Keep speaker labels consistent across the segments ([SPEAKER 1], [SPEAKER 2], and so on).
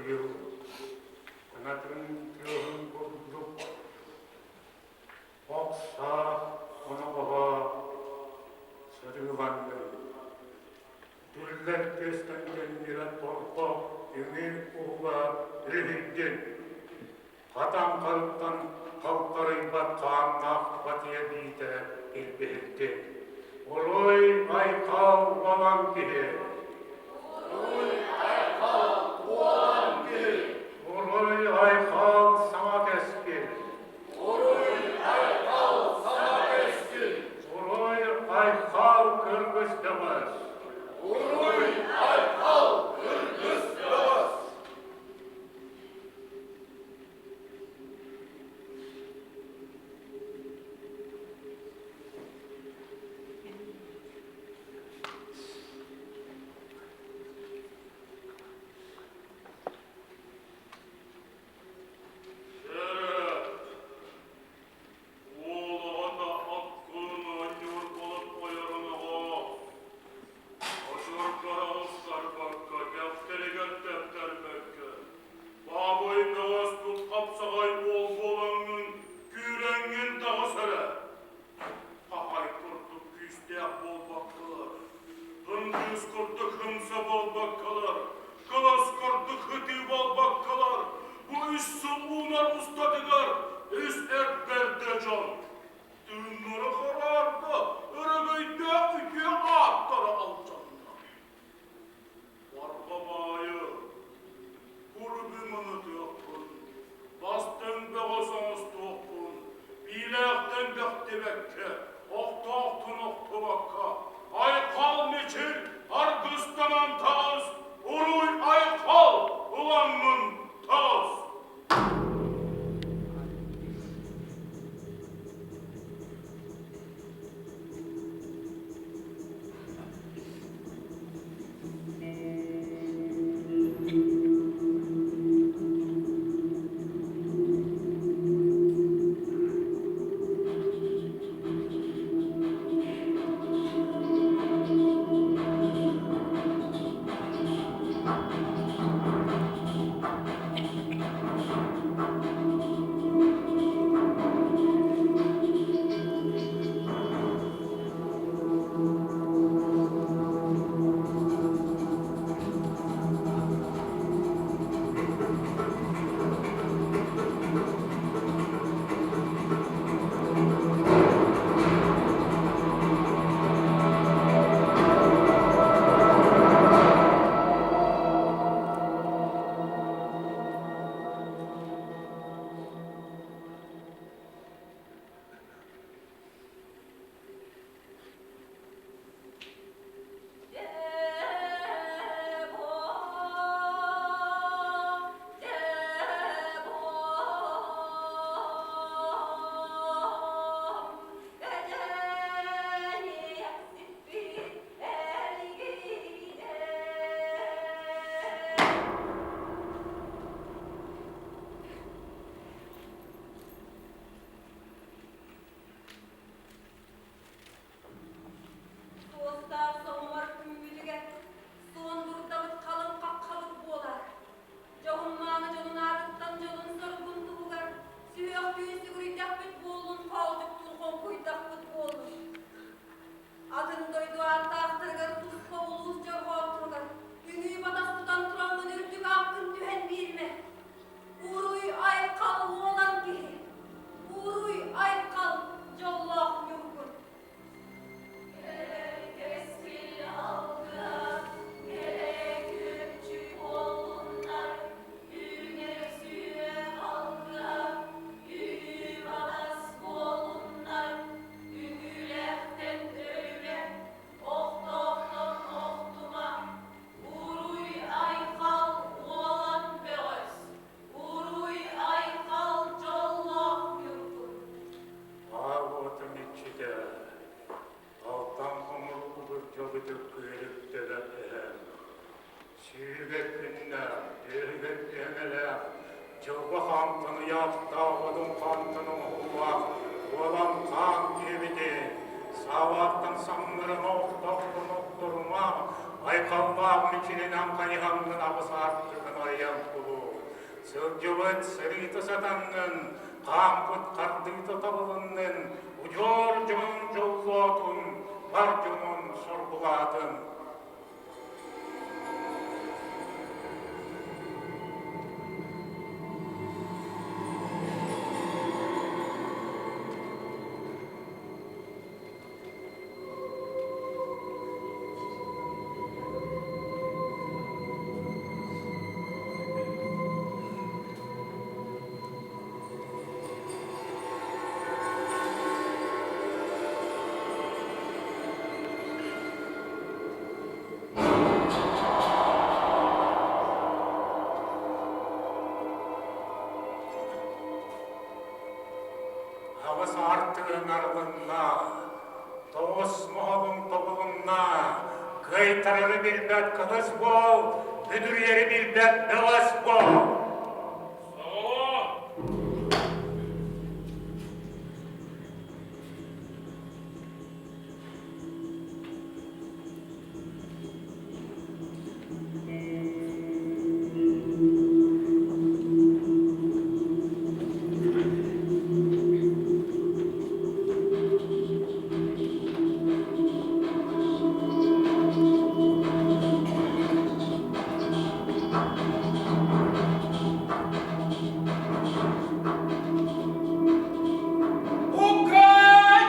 [SPEAKER 1] кыыл кынатын тыаһын курдук ох саа оноҕоһо сырыыланнын. Түллэр тыастан төннүрэ торҕо үҥүү уһуга үлүһүйдүн. Хатан харыттан халтарыйбат хааннаах батыйа биитэ илбиһирдин. Уруй айхал уолан киһи!
[SPEAKER 2] Уруй айхал уолан киһи!
[SPEAKER 1] Уруй айхал саҥа кэскил!
[SPEAKER 2] Уруй айхал саҥа кэскил!
[SPEAKER 1] Уруй айхал кыргыз бөҕөс!
[SPEAKER 2] Уруй айхал кыргыз бөҕөс!
[SPEAKER 3] Уолаҕата аккын оонньуур буолан ойорун оҕо, очурдара оҕустарбакка, кэхтэригэр тэптэрбэккэ, баабый бөҕөс тут хапсаҕай уол буолаҥҥын, күүрэҥҥин таҕыс эрэ. Хахай курдук күүстээх буолбаккалар, ындыыс курдук ымса буолбаккалар, кылас курдук ытыы буолбаккалар, бу үс сыл уунар устатыгар үс эр бэрдэ дьон тыыннара хараарда, өрөгөйдөөх үтүө ааттара алдьанна. Барҕа баайы, курбүм ынытыахпын, бастыҥ бөҕө соҥостуохпун, биилээхтэн бэхтибэккэ, охтоохтон охтубакка, айхал мичил аргыстанан таҕыс, уруй айхал ыламмын таҕыс!
[SPEAKER 4] Туостаах соһумар күммүтүгэр суон дурдабыт халыҥ хаххабыт буолар. Дьоһун-мааны дьонун аатыттан дьолун-соргун туһугар сүһүөхтүү сүгүрүйдэхпит буоллун, хоолдьуктуу хоҥкуйдахпыт буоллун. Атын дойду ааттаахтарыгар туспа улуус дьорҕоотторугар үҥүү батас тутан тураммын үрдүк ааккын түһэн биэримэ. Уруй айхал уолан киһи, уруй айхал дьоллоох ньургун.
[SPEAKER 2] Кэскил алгыһа, кэрэ күөмчү буоллуннар, үүнэр сүрэх алгыһа, үһү-балас буоллуннар, үһүлэхтэн өлүмэ, охтоохтон охтума, Уруй-айхал уолан бөҕөс, уруй-айхал дьоллоох ньургун!
[SPEAKER 1] Аар уотун иччитэ, алтан хомур угурдьабытык күөлүктэрэ эһэм. Сүүрүгэр күннээх, түөһүгэр түһэмэлээх, дьылҕа хаантан ыйаахтаах одун хаантан оҥоһуулаах уолан хаан киһибитин, саалаахтан самнарыма, охтоохтон охторума, айхаллаах мичилинэн хайыһаҥҥын аҕыс аартыгын арыйан кулу. Сылдьыбыт сырыыта сатаннын, хаампыт хардыыта табылыннын, удьуор дьонун дьоллоотун, бар дьонун соргулаатын. Аҕыс артыгын арылынна, тоҕус моһолун тобулунна, кыайтарары билбэт кылыс буол, бүдүрүйэри билбэт бөҕөс буол.
[SPEAKER 3] Саҕалаа! Укай!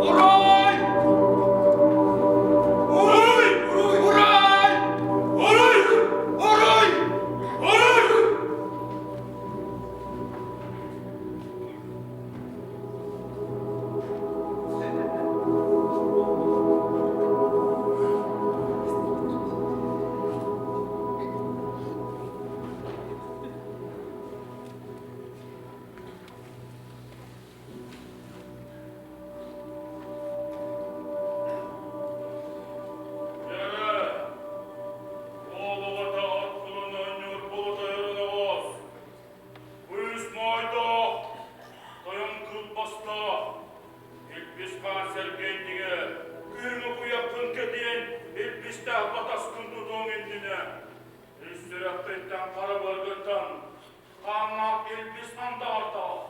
[SPEAKER 3] Урай! Уруй! Урай! Уруй! Уруй! Уруй! Дьэ, уол оҕото от кулун оонньуур буолутайарын оҕус. Быыс моойдоох, тойон кылбастаах, илбис хаан сэргэйдигэ, күһүҥҥү куйаххын кэтиэн, илбистээх батаскын тутуоҥ иннинэ, үс сүрэххиттэн хара баргыттан, хааннаах илбис андаҕардаах.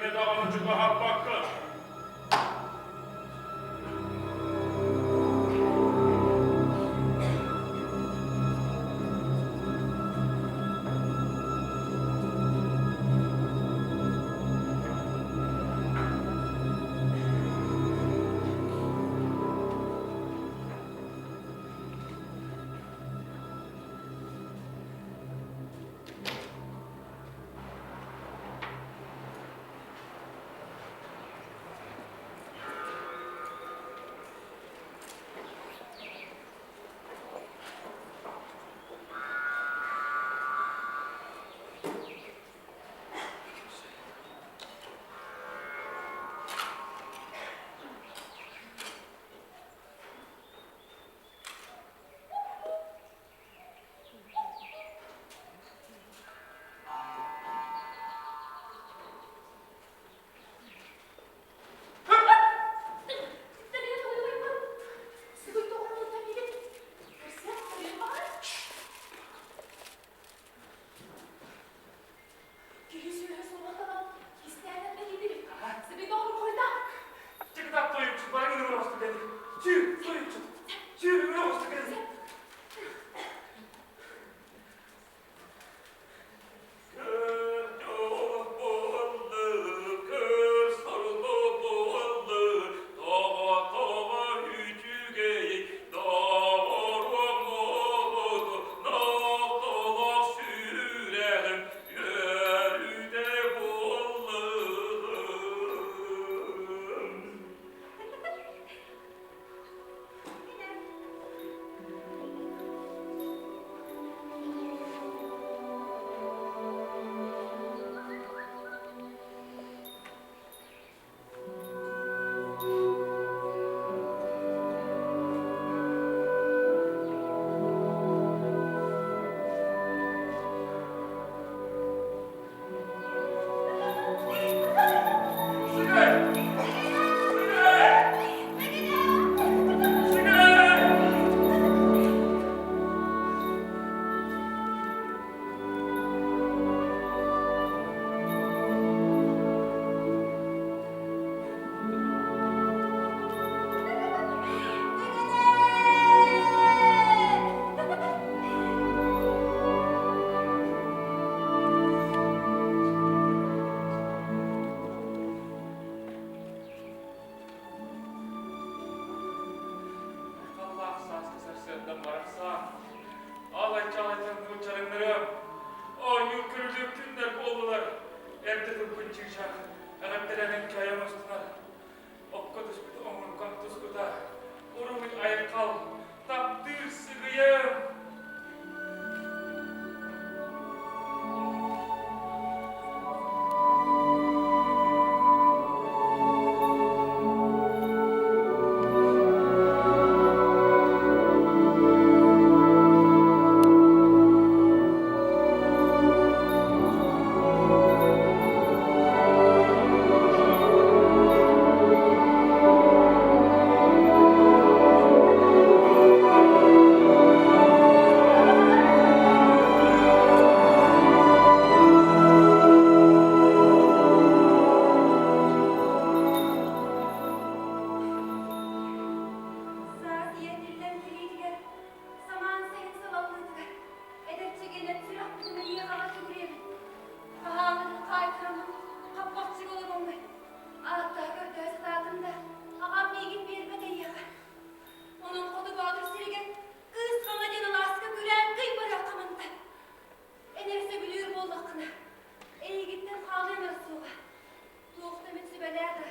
[SPEAKER 3] Кими даҕаны чугаһаппаккын.
[SPEAKER 2] Киһи сүөһэ суоҕа кистээнэн бэлиитибит. Сибигэ оҕурхойдаах.
[SPEAKER 3] Чыкытап тойукчут барыҥ ыры кэлли. Сүүр, тойукчут. Сүүр, ыры кэлли. Халлаах сааскы сарсыардан барахсан, алай-чалай нууччалыҥнарым, оонньуур көрүлүк күннэр буоллулар. Эрдэ турбут чыычаах эҕэрдэлэнэн кэйэн устунар. Окко түспүт оҥоргон тускута, уруй айхал, таптыыр сыгыйым.
[SPEAKER 4] Саас ийэтиллэн кэлиитигэр, самаан сайын салаллыытыгар, эдэрчигинэн сүрэхпитин эйиэхэҕэ сүгүрүйэбит. Хаһааҥҥытын хаайтараммын, хаппахчыга олороммун, ааттаһа көрдөһө сатаатым да, аҕам миигин биэрбэт эйиэхэ. Онон хоту боотур сиригэр Кыыс Хаҥа диэн алааска күрээн кый барыахха мантан. Эн эрэ сөбүлүүр буоллаххына, эйигиттэн хаалыам эрэ суоҕа. Туох да мин сүбэлээ да,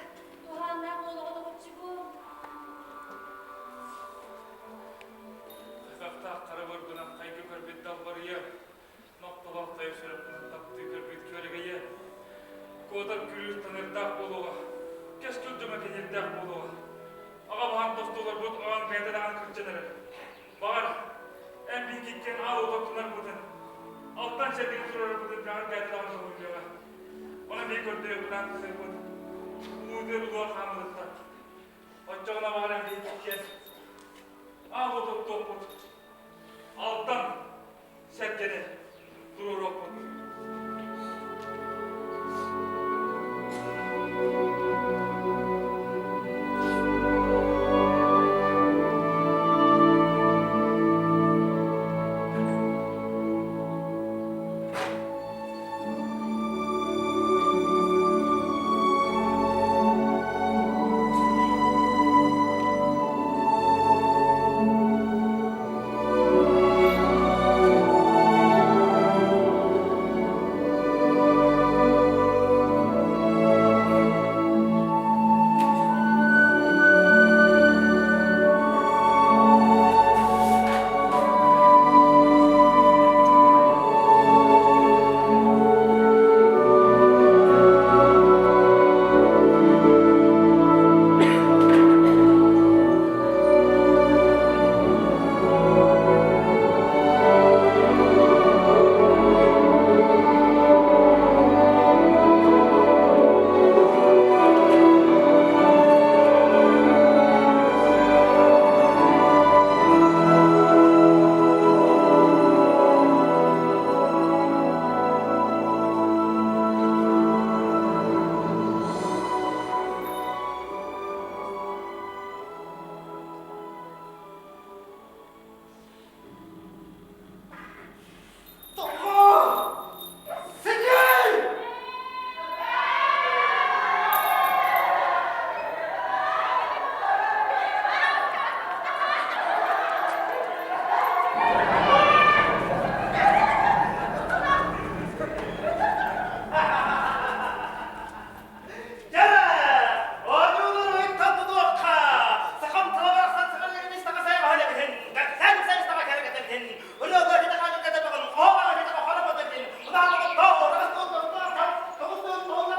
[SPEAKER 4] туһааннаах уолаҕа доҕоччугум.
[SPEAKER 3] Хайдахтаах хара быргынан хайгы көрбүт далбарыйа, нохтолоох тайып сүрэхпинэн таптыы көрбүт күөрэгэйэ, куотар күрүүр таныырдаах буолуоҕа, кэскил дьомо кэниэрдээх буолуоҕа. Аҕа баһан тостууларбыт аҕаҥ бэйэтэ даҕаны кырдьан эрэр. Баҕар, эн биһиккиттэн аал уотуттунарбытын, алтан сэргэни турарбытын бэҕэр бэйэтэ даҕаны көҥүллүөҕэ. Ону биһи көрдөйөбүтүнэн тыһыйбыт, улуутуйар улуор хааммытыттан. Оччоҕуна баҕар эн биһиккиттэн аал уотуттуохпут, алтан сэргэни туруоруохпут.
[SPEAKER 5] Дьэ, оонньуулар ыйтан тутуохха, сахам тыла барахсан саха истэҕэ сайаҕаһын эбиһин, кэпсээн истэҕэ кэрэгэтэ эбиһин, ырыа китэҕэ кэтэбэҕин, хоһоҕо китэҕэ хоноҕо эбиһин, удаалаҕын тоо, рагас тоо, тоо, тоҕус тоо, тоҕус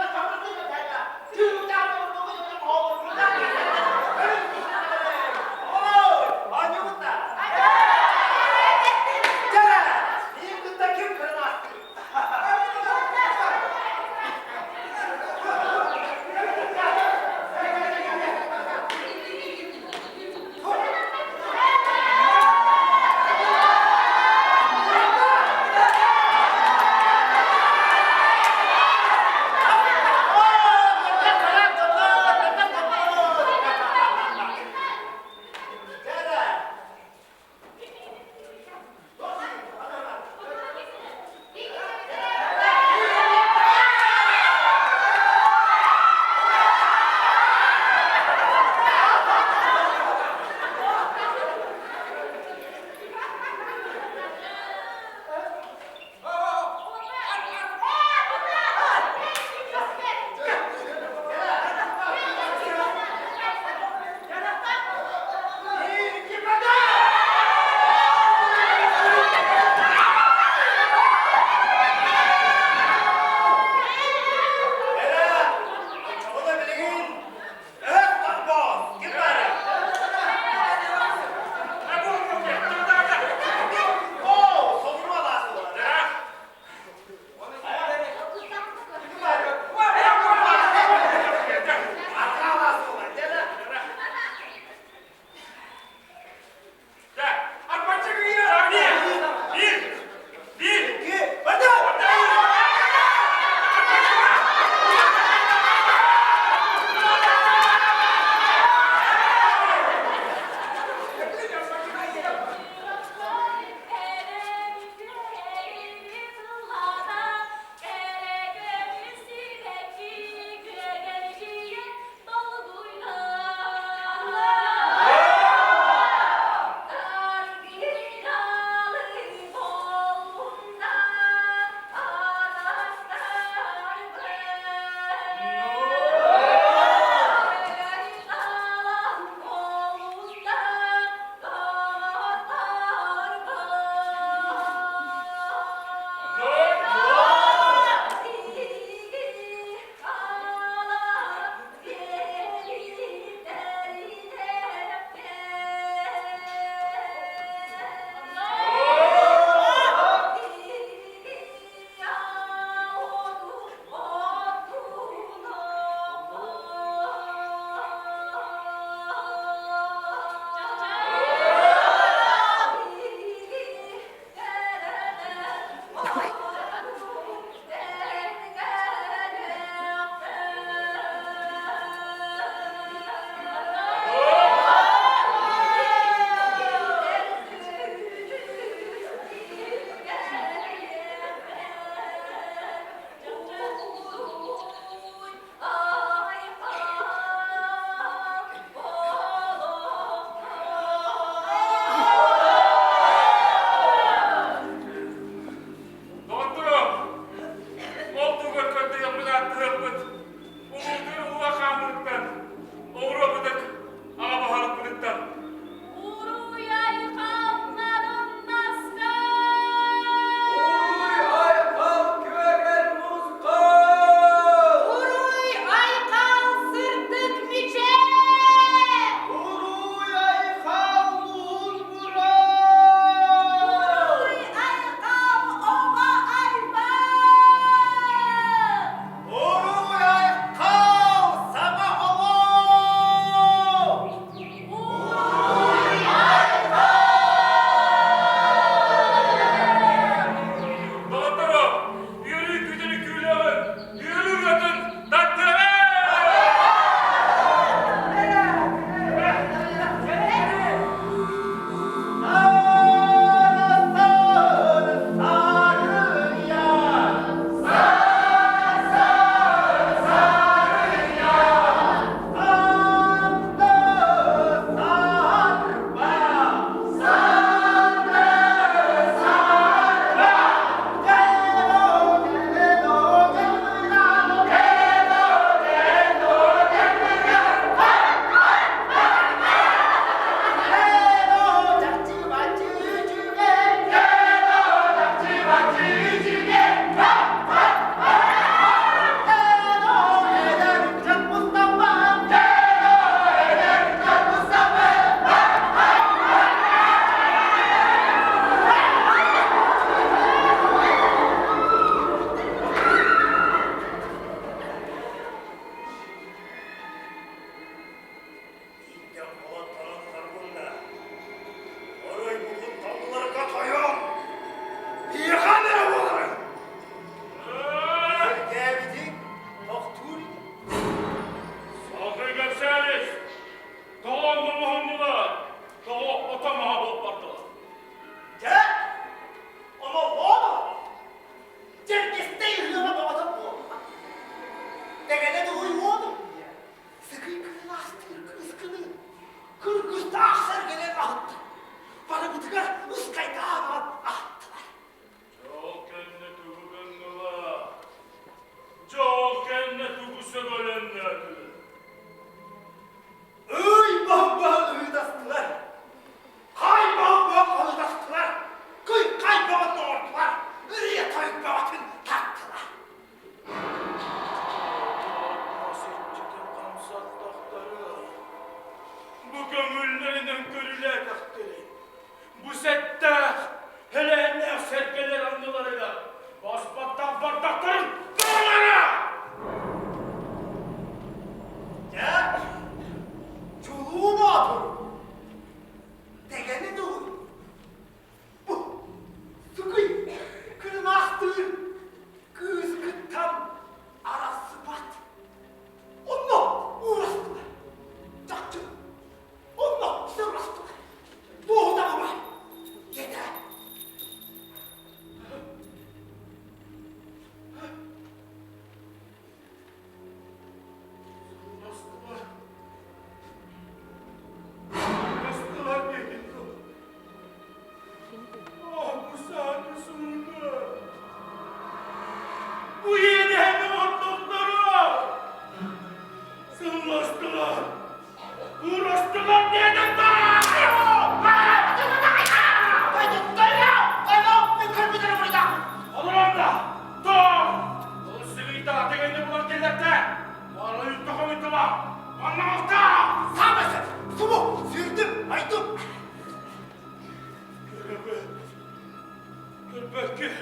[SPEAKER 3] Көрбөккүт,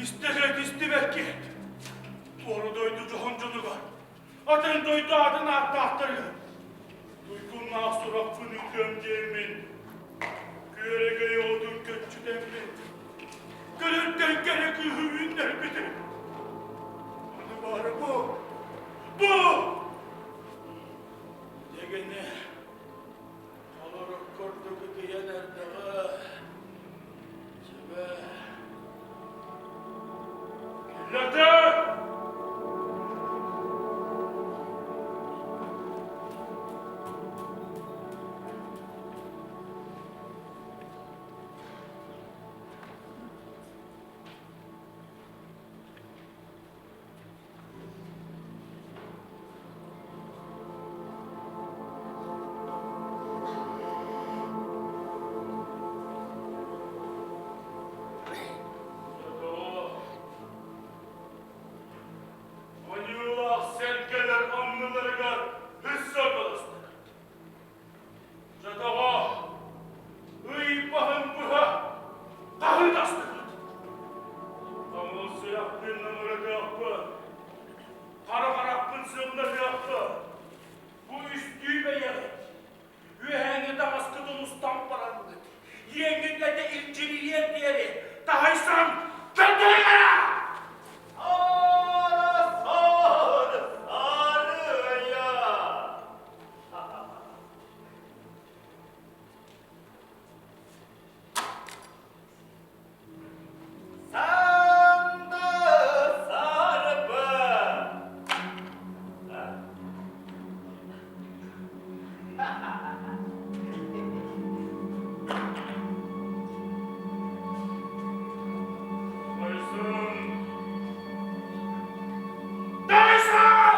[SPEAKER 3] истэҕит истибэккит, туора дойду дьоһун дьонугар, атын дойду атын ааттаахтарыгар туйгуннаах сурахпын ыытыам диэммин, күөрэгэй оҕотун көччүтэммин, көлөртөн кэрэ кыыһы үүннэрбитим. Аны баара бу, бу! Дэгэнэ Холорук курдук ытыйан эрдэҕэ. Сүбэ. Киллэрдэ! Ойуулаах сэргэлэр анныларыгар өссө ортолостулар. Дьэ, ый баһын быһа хаһыытастыбыт. Тоҥул сүрэхпин намыратыахпын, хара харахпын сымнатыахпын. Бу үстүү бэйэҕит үөһээҥҥи таҥаскытын устан бараҥҥыт, иэҥҥит этэ илдьирийиэр диэри таһайсан көрдөрүҥ эрэ!
[SPEAKER 5] Аар, сарыйа! Санды сарбы!
[SPEAKER 3] Тайсон! Тайсон!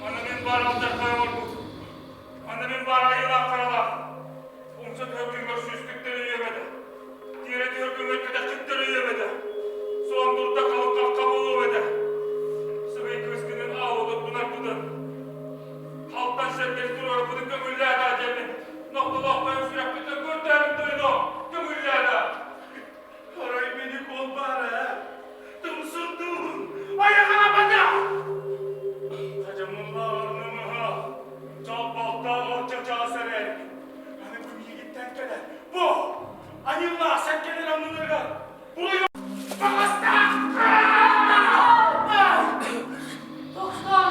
[SPEAKER 3] Маны мин баар алдьархай оҥорбут. Аны мин баар айылаах харалаах. Умса түһэр күҥҥэр сүүстүктэр өйүөм этэ. Тиэрэ түһэр күҥҥэр кэтэхчиттэр өйүөм этэ. Суон дурда халыҥ буолуом этэ. Сыбый кыыскынын аалытыппын Халтан сэргэл туруорбутун көҥүллээтэ диэммин нохтолоох тойон сүрэхпиттэн көрдөөрүм тойоно көҥүллээтэ.
[SPEAKER 1] Арай мини куолбаара, тумсун айаҕына батах! Хадьамыллааҕар намыһа, чалбалтааҕар чачаас эрэр. Аны бу миигиттэн кэлэр. Бу! Аньыылаах сэргэлэр анныларыгар буруйу баҕастаах!
[SPEAKER 2] Тохтоо!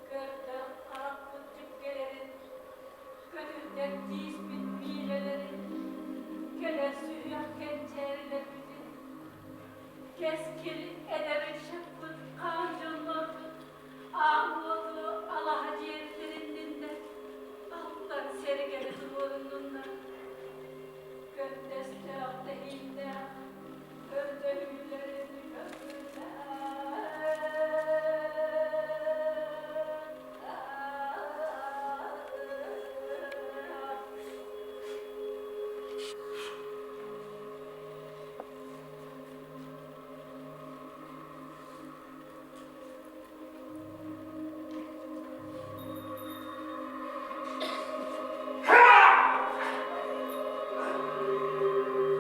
[SPEAKER 2] Көрдөөх харахпыт түпкэлэрин, көтүрдэр тииспит миилэлэрин, кэлэр сүһүөх кэнчээрилэрбитин, кэскил эдэр ыччаппыт хаан дьоннорбут Аан уоту алаһа дьиэни тэринниннэр, алтан сэргэни туруоруннуннар. Көнтөстөөх тэһииннээх көрдөһүүлэрин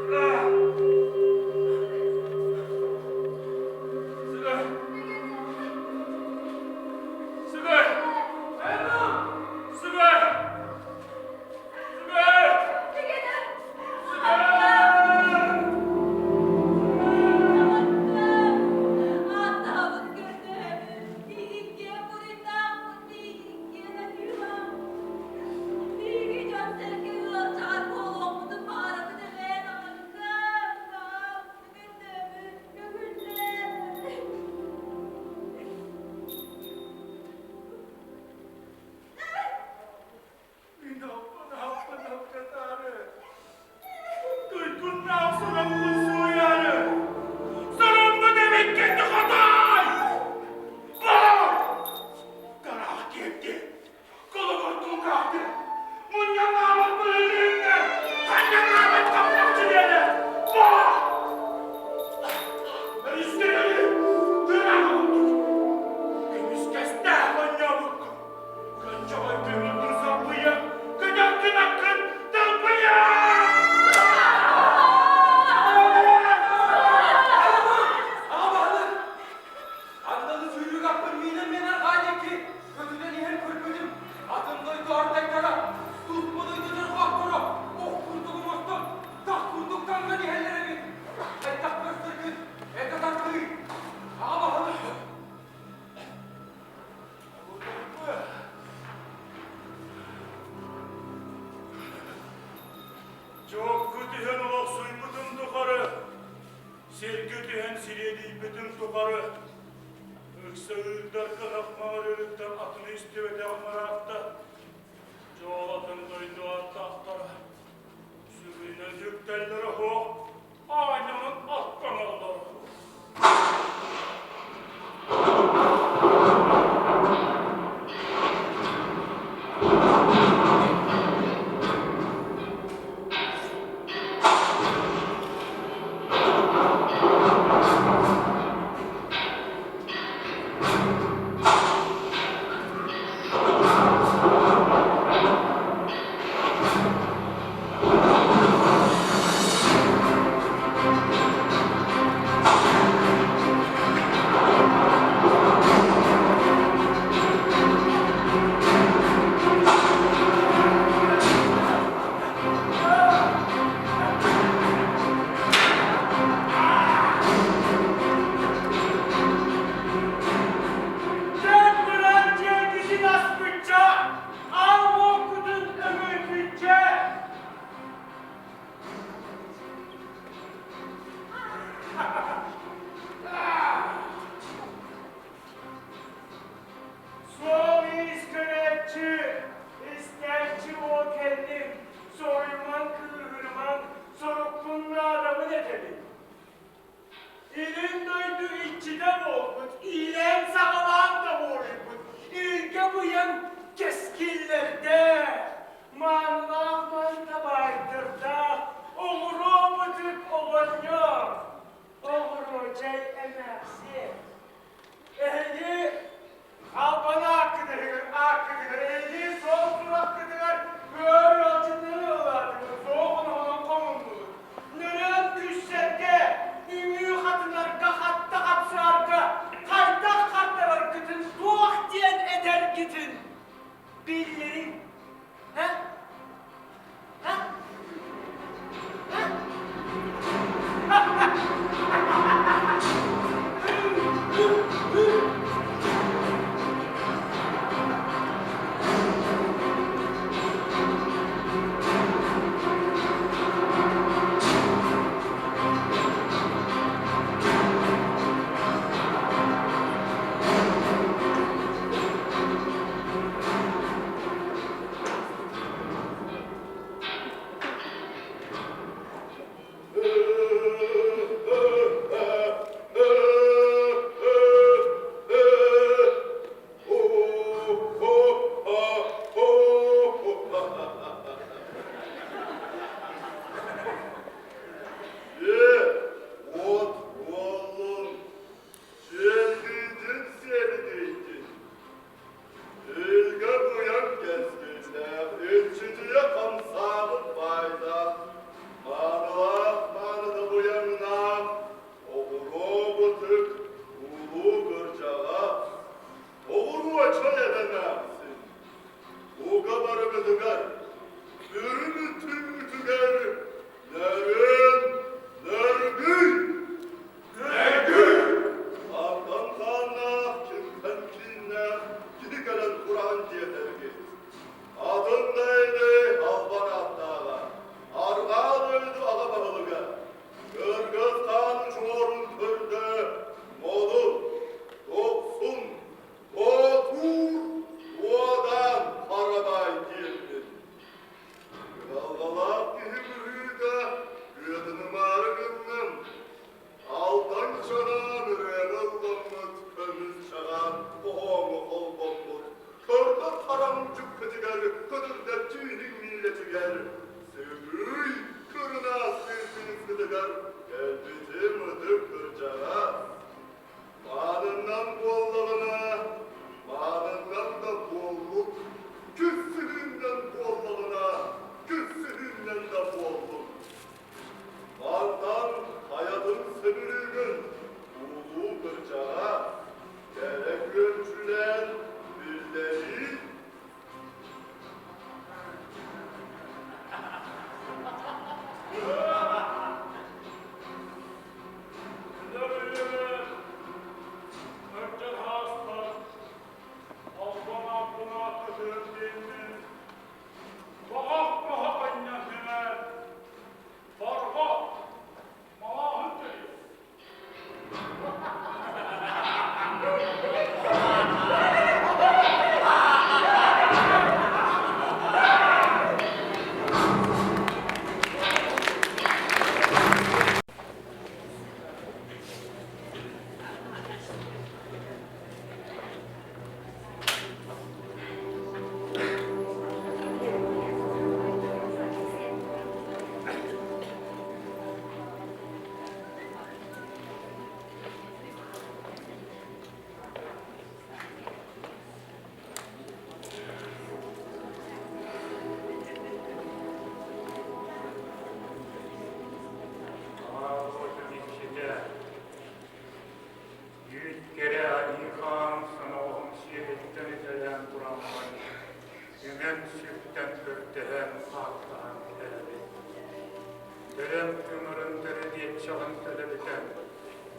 [SPEAKER 3] Ah!
[SPEAKER 1] Сиргэ түһэн сириэдийбитим тухары ыкса ыырдар кыһах маҥыр өрүттэн атыны истибэтэҕим ыраатта. Дьуолатын дойду ааттаахтара сүгүнэ сүктэллэрэ суох аанньанан аттаналлара суох. Дьэн быран дьиэтин аспычча, аал уоккутун өҥөйбүччэ. Суол-иис көрөөччү, истээччи уол кэллим, соруйумаҥ, кыыһырымаҥ, сорукпун наадабын этэбин. Илин дойду иччитэ буолбут, иилээн-саҕалаан да буолуйбут, илгэ быйаҥ кэскиллэрдээх, маанылаах манта баайдардаах, оҕуруо бытык оҕонньор, оҕуруочай эмээхсиэн. Эһиги Албан ааккытыгар, ааккытыгар, эһиги суол сураххытыгар ыар ыалдьыттары ылаатыгыт, суох оноһунан хомуннугут. Нөрүөн күссэргэ, үҥүү хатынарга, хатта хапсыарга, хайдах хардараргытын, туох диэн этэргитин биллэриҥ.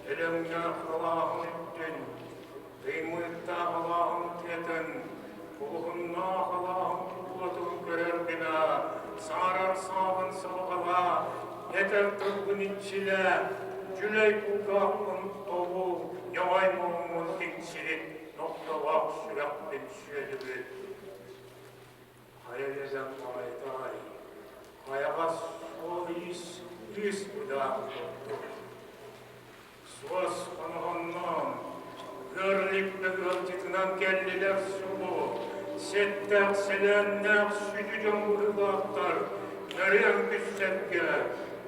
[SPEAKER 6] Өлөҥнөөх алааһын үрдүн, Тыймыыттаах алааһын тыатын, Кулуһуннаах алааһын куулатын көрөр гына, Саҥарар саҥабын салҕалаа, Этэр тылбын иччилээ, Дьүлэй кулгаахпын тобул, Ньоҕой муҥмун тиҥсирит, Нохтолоох сүрэхпин сүөдүбүт. Хайа дьэдьэн хаайтай, хайаҕас суол-иис ыыс быдаан курдук. Суос хоноһонноон, ыар-иликпэ ыалдьытынан кэллилэр субу, сэттээх сэлээннээх сүдү дьон быһыылаахтар, нөрүөн күссэргэ,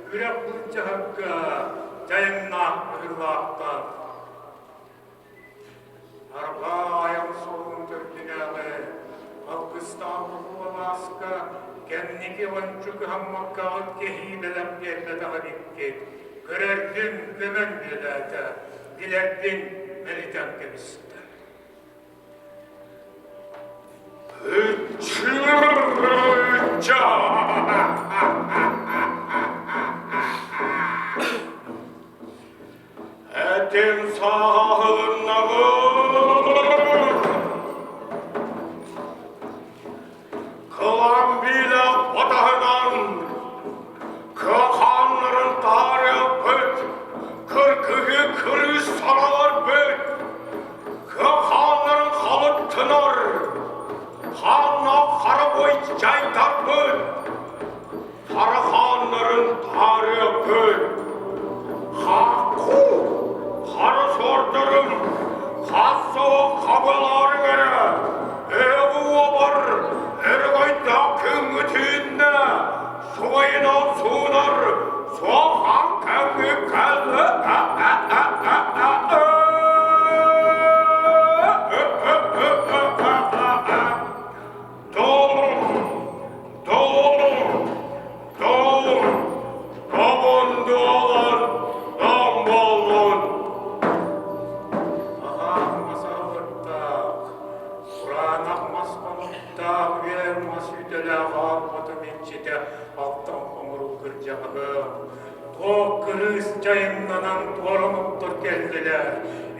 [SPEAKER 6] күрэх былдьаһарга дьайыҥнаах быһыылаахтар. Арҕаа айан суолун төрдүнээҕи алгыстаах улуу алааска кэнники ончу кыһаммаккаҕыт кэһии бэлэх биэрбэтэх эбиккит. Көрөргүн көмөн бүөлээтэ, билэргин мэлитэн кэбистэ. Ычча!
[SPEAKER 7] Этим сааһылыннаҕым, кылам биилээх батаһынан кыахааннарын таарыйаппыт, кыргыһы кырыыс сараларбыт, кыахааннарын халыттынар, хааннаах харабой дьайдарбыт, Тарахааннарын таарыйаппыт, Хаакку хара суордарым хас суох хабалаарыҥ эрэ, эһэҕи уобар өрөгөйдөөх күҥҥүтүннэ субайынан суунар суохан кэмҥи кэллэ. Долун, долун, тобундуолун, домболлун.
[SPEAKER 6] Аһаах мас аһылыктаах, кураанах мас хонуктаах, үөл мас үтэлээх аалбытым иччитэ алтан хоҥоруу кырдьаҕаһым. Туох кырыыс дьайымнанан туора омуктар кэллилэр,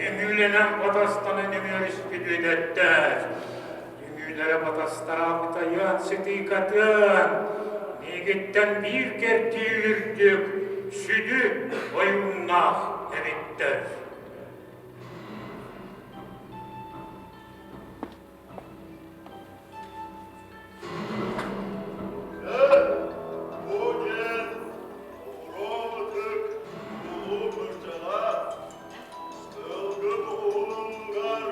[SPEAKER 6] үҥүүлэнэн батастанан үмүөрүспүт үөдэттэр. Үҥүүлэрэ батастаабытайыан сытыыкатыан, миигиттэн биир кэрдии үрдүк, сүдү ойууннаах эбиттэр.
[SPEAKER 7] Бу диэн оҕуруо ытык улуу кырдьаҕас, сылгы туһунугар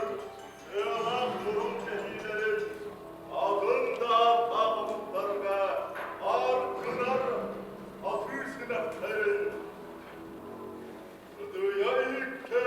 [SPEAKER 7] Сыалаах мурун кэһиилэрин атын да ааттаах омуктарга аар гынар атыы симэхтэрин сытыйа ииккэ.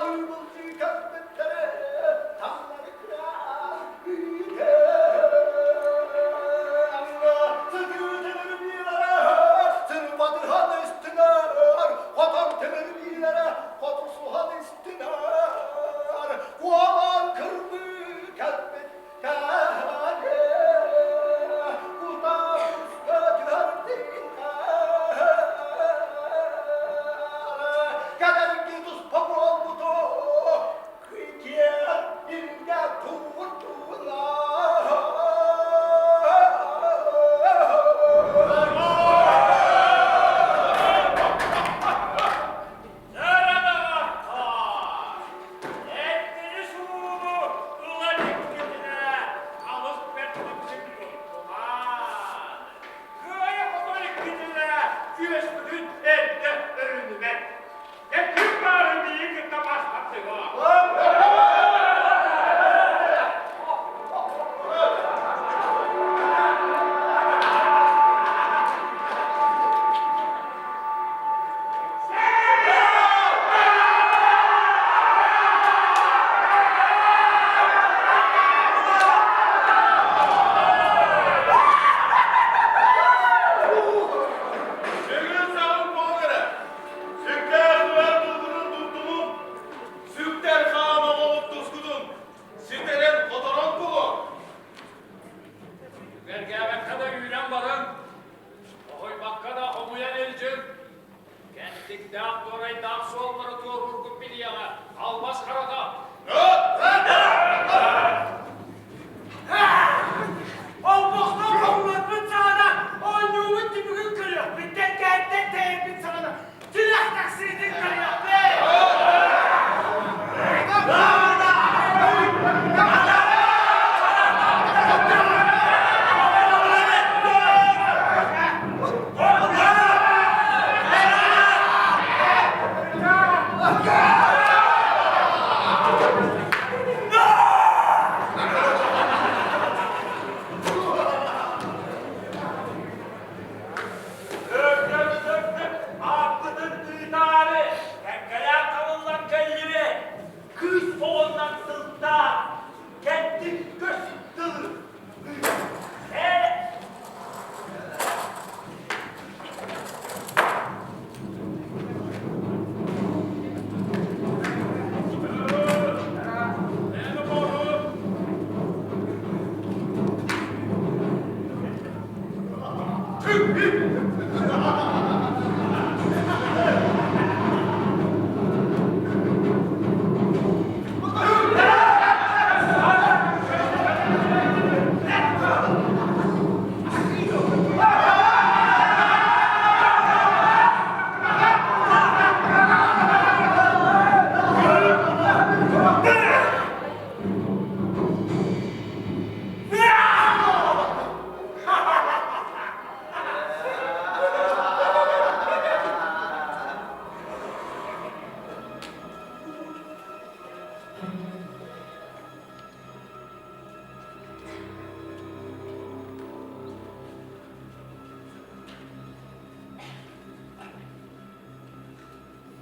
[SPEAKER 7] Баалыы былдьыы көрбүттэрэ таҥнары кыраан Сытыы тимир биилэрэ сырбатыһан истилэр, хотон тимир биилэрэ хотусуһан истилэр. Куолаан кырбыы кэлбит кэһэни кутаа түстэ түһэрдилэр. Кэлэрги туспа буолбуту Киэр илгэ туурдулар.
[SPEAKER 1] Эттэри сууну ылан иккитинэ алыс бэртик туттулар. Кыайа-хото иккитинэ күөспүтүн эрдэ өрүнүмэт. Ким баарын биһиги кытта бастаттыга.
[SPEAKER 7] Сүгүн саҕын буол эрэ. Сүккээх түбэр тылгынын туттумун, сүктэр хаан оҕобут тускутун ситэрэн-хоторон кулу.
[SPEAKER 8] Үгэргээбэккэ да үүрэн баран, тоһуйбакка да хомуйан илдьин, кэнтиктээх туорайдаах суоллары туоруургут билиэҕэ, албас харата.
[SPEAKER 1] Олбохтон хоммоппут саҕана, оонньуубут түмүгүн көрүөхпүт, тэлгэһэттэн тэйэрбит саҕана, тилэх тахсыытын көрүөхпүт! Өр-өр-өр ааппытын тыытаары, кэккэлээх хабыллан кэллири, кыыс оҕоннон сылтаан, кэнтик көс тылы Ээ!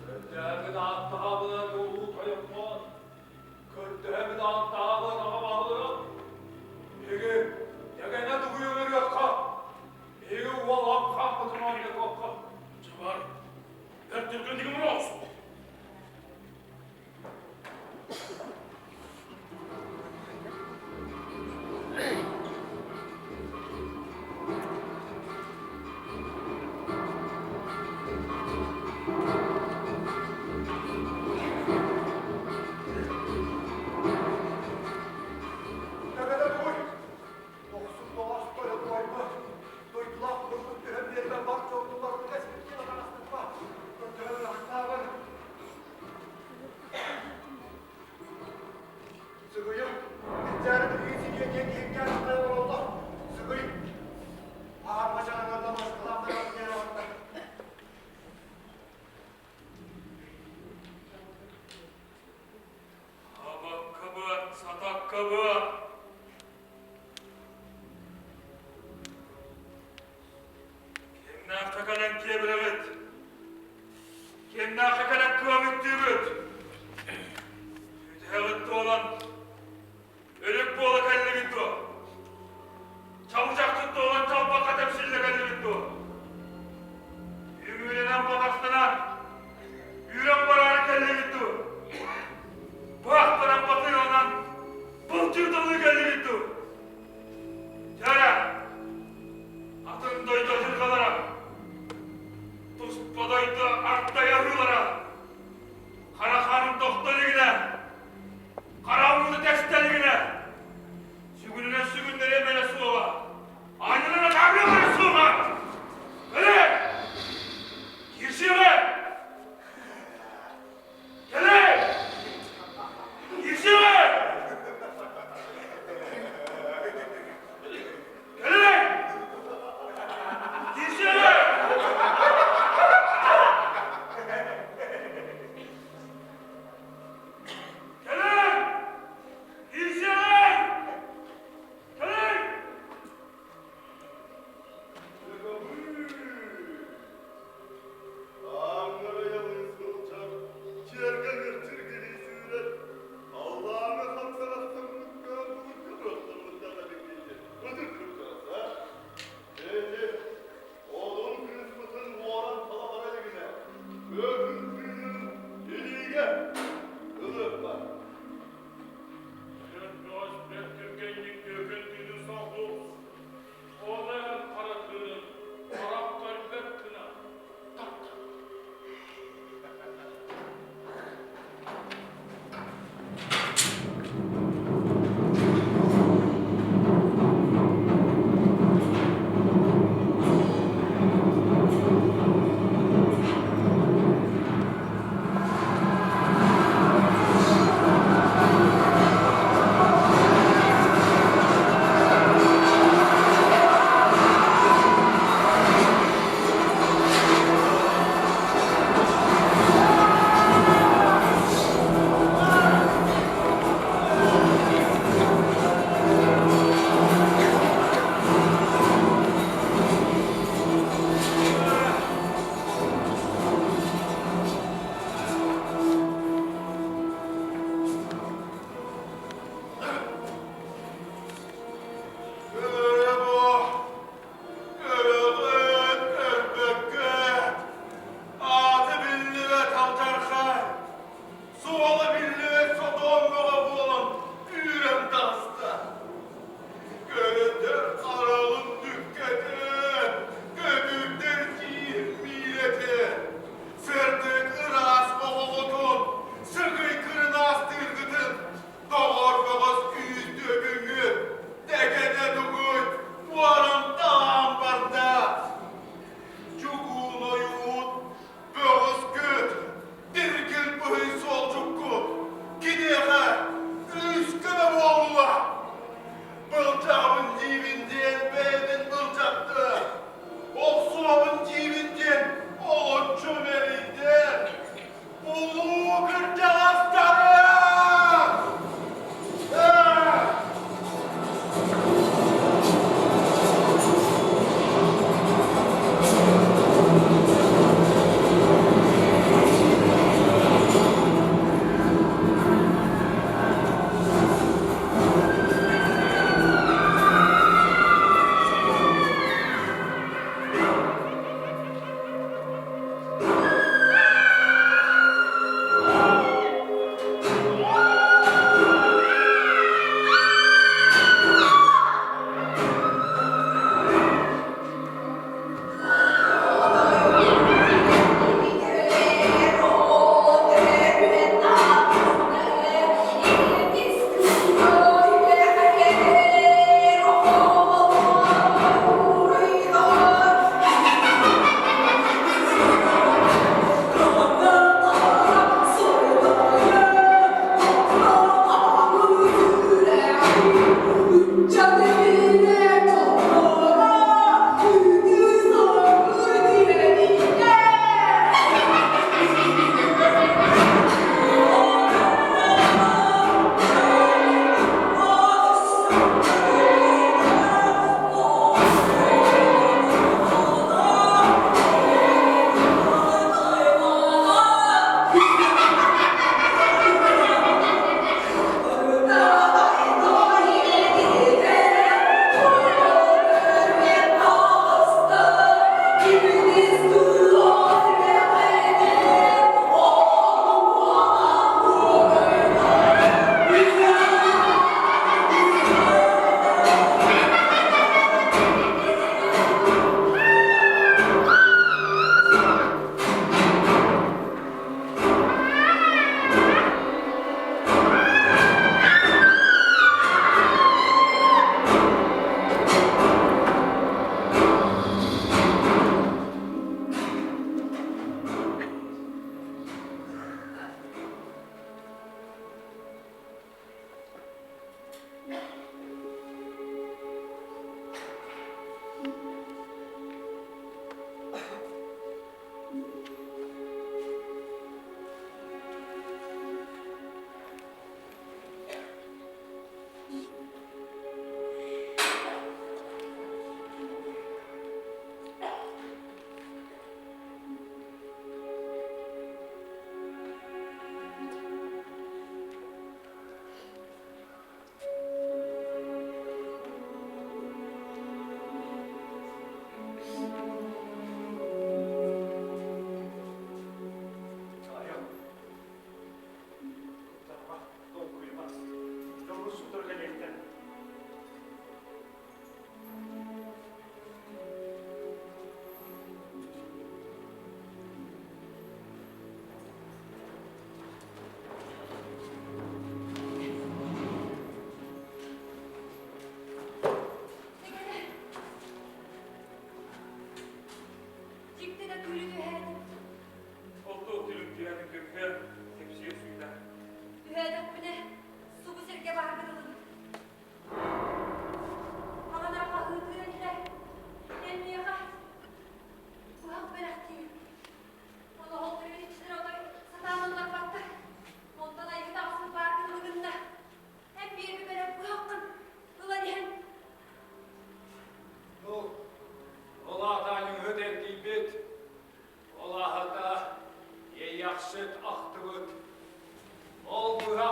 [SPEAKER 8] Көрдөһөбүт ааттаабыт улуу тойоммут, көрдөһөбүт ааттаабыт аҕа баһылыгым. Биһиги дэгэнэ тугуйан ырыахха, биһиги уолан хааммытын оонньотуохха.
[SPEAKER 3] Чабар, бэрт түргэнник омуруос!
[SPEAKER 7] Төбөтө тугуй? Дохсун доҕос тойон уойбут, дойдулаах курдук түһэн биэрбэ бар дьоннуларын кэспиттин атаҕастаппа, көрдөһөн ырахтаабын. Сыгыйым, Кэнчээри билигин синиэ диэн иһиккээн сытайа олороллор. Сыгый, аарма чараҥарда Москвалаах баран барда.
[SPEAKER 3] Абаккабыат, сатаккабыат! Кимнээххэ кэлэн киэбирэҕит? Кимнээххэ кэлэн кыамыттыыгыт?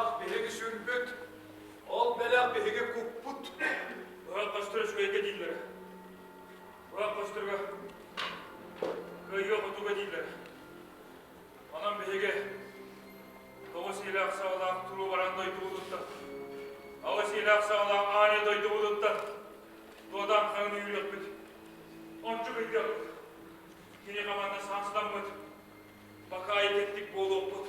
[SPEAKER 8] Бэлэх биһиги сүрбүт, ол бэлэх биһиги куппут.
[SPEAKER 3] Ыраах көстөр үчүгэйгэ дииллэрэ. Ыраах көстөргө кыайыа хотуга дииллэрэ. Онон биһиги тоҕус иилээх саҕалаах туруу баран дойдубутуттан, аҕыс иилээх саҕалаах Аня дойдубутуттан дуодаан хаҥын үүрүөхпүт. Ончу кыйдыахпыт. Кини команда саансыламмыт. Бакаайы кэттик буолуохпут.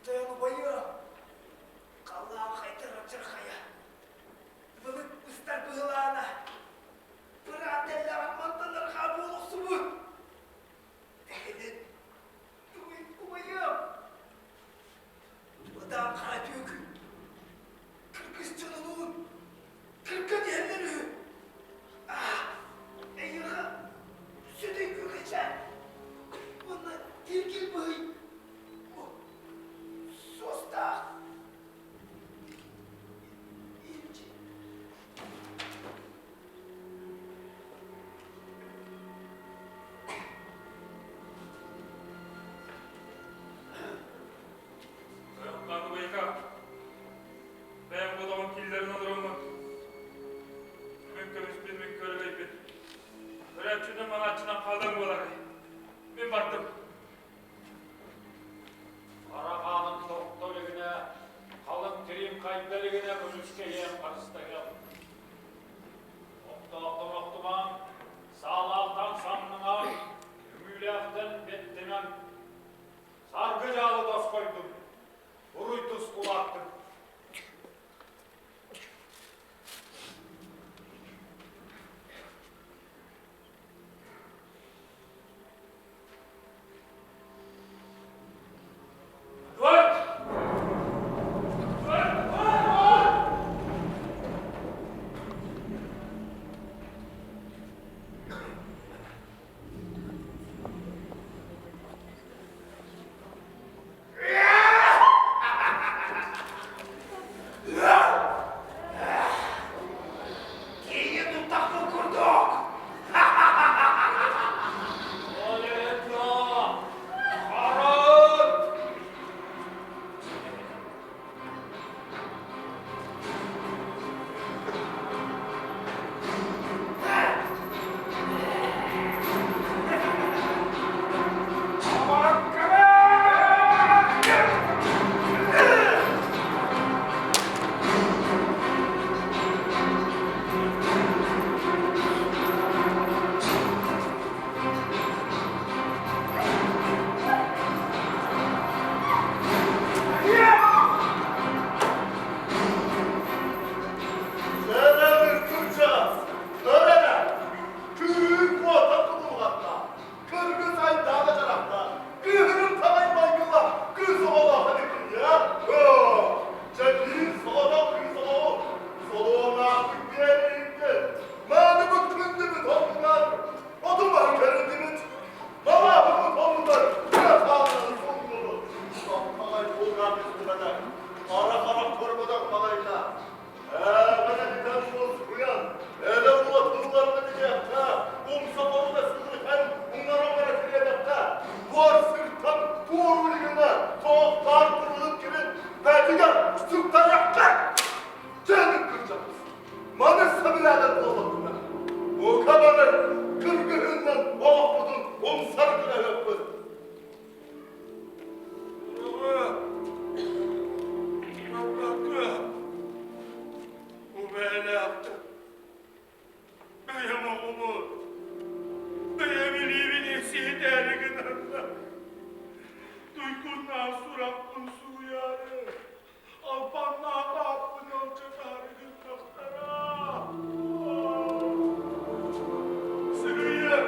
[SPEAKER 5] Тойон убайыа, халлаан хайдар алдьархайа, былыт быстар быһылаана, быраат тэллэҕин мантан арҕаа буола охсубут. Эһини тугуй убайыам, быдаан хара түөкүн, кыргыз дьонунуун кырган иһэллэр үһү. Аа, эйиэхэ сүтүй күөкэчээн уонна тиргил быһый суостаах илдьи.
[SPEAKER 3] Тойон бэйэм бодоҕун киллэрин олороммун, мин көмүспүн, мин көрүбэйбин. Көрөөччүнэн манааччынан хаалан буоларай. Мин бардым.
[SPEAKER 8] Хара хааным тохто илигинэ, халыҥ тириим хайда илигинэ көмүскэйиэм, харыстайыам. Охтоохтон охтумаҥ, саалаахтан самнымаҥ, үҥүүлээхтэн бэттимэҥ. Саргы дьаалы тосхойдум, уруй тускулааттым.
[SPEAKER 5] Киһи туттахпын курдук.
[SPEAKER 8] Ол эрэ Харат!
[SPEAKER 7] Сэрэнир кырдьаҕас, өрөнө, күүһүн куотан кубулҕатта, кыргыз айдаана дьарахта, кыыһырын таҕай майгылаах кыыс оҕолоох эбиккин Дьэ биир соҕотох кыыс оҕоҕу солуонаахтык биэриҥҥин, мааныбыт күндүбүт оннугар оту-маһы көрүндүбүт, малааһыммыт оннугар тыа хаалларын сундубут. Хаҕай кулгаах истибэтэх, хара-харах көрбөтөх балайда. Ээҕинэ бүтэн мускуйан, элэ ула тылларга дириэххэ, умса боруна сыһыһан, уҥара-уҥара тириэдэххэ, буор сыртан туор улигына, тоохтоон турулун кимин бэтигэр сыттарыахха! Дьэник кырдьаҕас, маны сөбүлээбэт буоллаххына, бука бары кыргыһыынан олохпутун умсар гына ыһыахпыт.
[SPEAKER 6] Убээлээхтэр бэйэм оҕобун, бэйэм илиибин сиэтээри гынанна, туйгуннаах сурахпын сууйаары, албаннаах ааппын алдьатаары гыннахтара. Сыгыйа,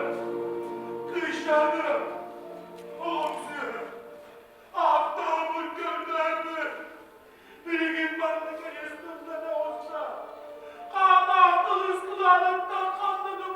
[SPEAKER 6] кыысчааным, оҕом сыыһа, ааттаабын көрдөөрбүт, Билигин маннык арестантан оҕуста. Хаамаах кылыс кылааныттан ханна да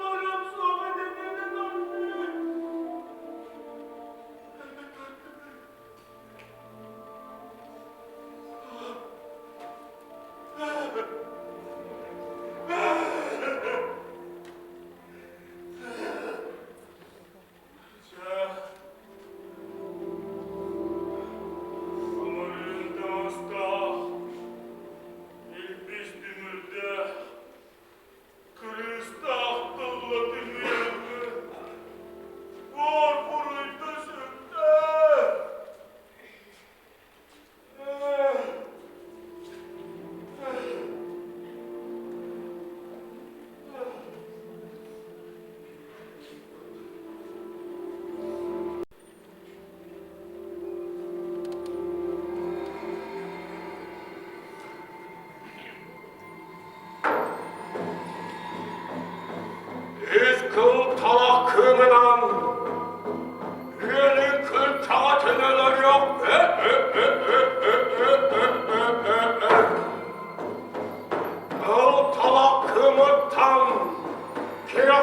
[SPEAKER 6] Үс кыл талах кыымынан үөнүн кырчаҕатын өлөрүөх Кыл талах кыымыттан киһи